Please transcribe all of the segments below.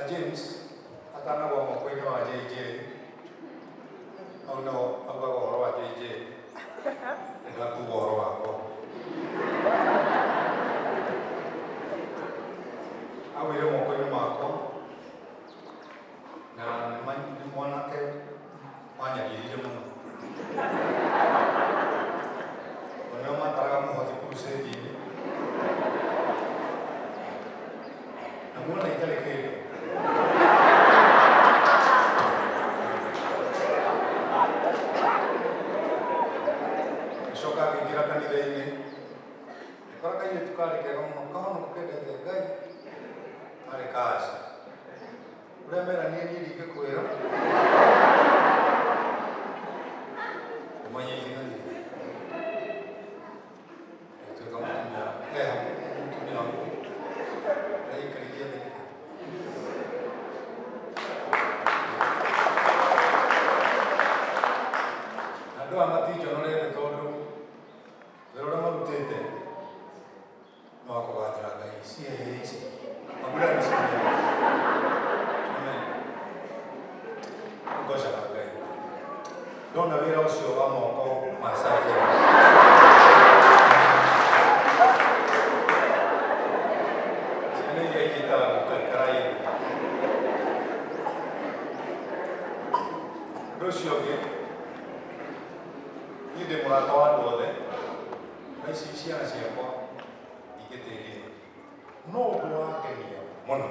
Sir James atanagwa moko-inĩ wa JJ hau no augaga ũhoro wa JJ nĩndakuga ũhoro wakwa agwire moko-inĩ makwa na nĩ mwanake wanyagirire mũno oneo mataraga mũhothi crusade-inĩ na muona itarĩ kĩndũ gĩcoka akĩingĩra kanitha-inĩ ngĩkora kairĩtu karĩ kega mũno kahonoku kendete Ngai karĩ kaca ũrĩa meraniĩ niĩ ndingĩkwĩra ũmenye ithinanie agĩtuĩka mũtumia eha mũtumia waku araikarithia thĩ nĩkĩ na andũ aya matinjonorete tondũ wĩra ũrĩa marutĩte nĩ wa kũgathĩra Ngai ciĩhĩ ici mabura nĩ ciĩhĩ amen ngocaga Ngai ndona wĩra ũcio wa moko ma Sajeni ciana iria injĩtaga guka ikarai ũndũ ũcio ũngĩ niĩ ndĩ mũrata wa andũ othe na ici ciana ciakwa ingĩtĩria no ũndũ wangenia mũno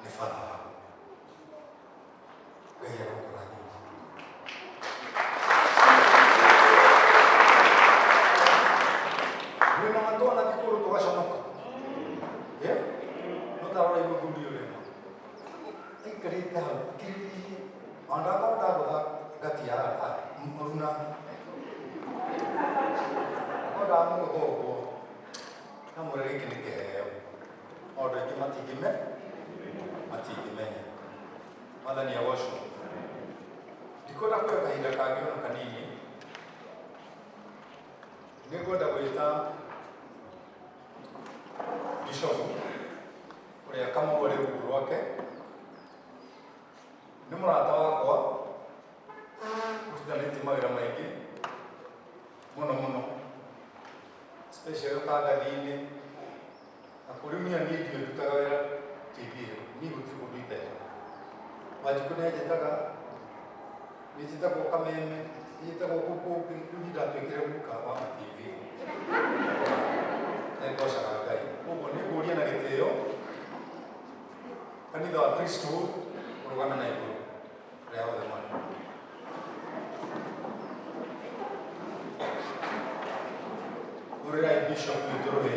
nĩ baba wakwa Ngai arokũrathima mwĩna matwana thikũrũ tũgaconoka Yeah? No tarora mũthuri ũrĩa ma aikarĩte hau akirĩrĩirie ona ndakorwo ndagũtha ngati ya runa korwo ndamũgũtha ũguo ndamwĩra gĩkĩ nĩ kĩheo maũndũ aingĩ matingĩme matingĩmenya mwathani agocwo ndikwenda kuoya kahinda kangĩ ona kanini nĩngwenda gwĩta bishopu ũrĩa Kamau arĩ rungu rwake nĩ mũrata wakwa rutithanĩtie mawĩra maingĩ mũno mũno especially ũtangathi-inĩ na kũrĩ niĩ niĩ ndiũĩ ndutaga wĩra TV niĩ gũtirĩ kũndũ itekaga Wanjikũ nĩ anjĩtaga nĩ njĩtagwo kameme nĩ njĩtagwo kũu kũngĩ rĩu niĩ ndatuĩkire guka wa ma TV na ngocaga Ngai koguo nĩ ngũria na gĩtĩo kanitha wa Kristo ũrũgame na igũrũ arĩa othe marĩ hũrĩrai bishop witũ rũhĩ.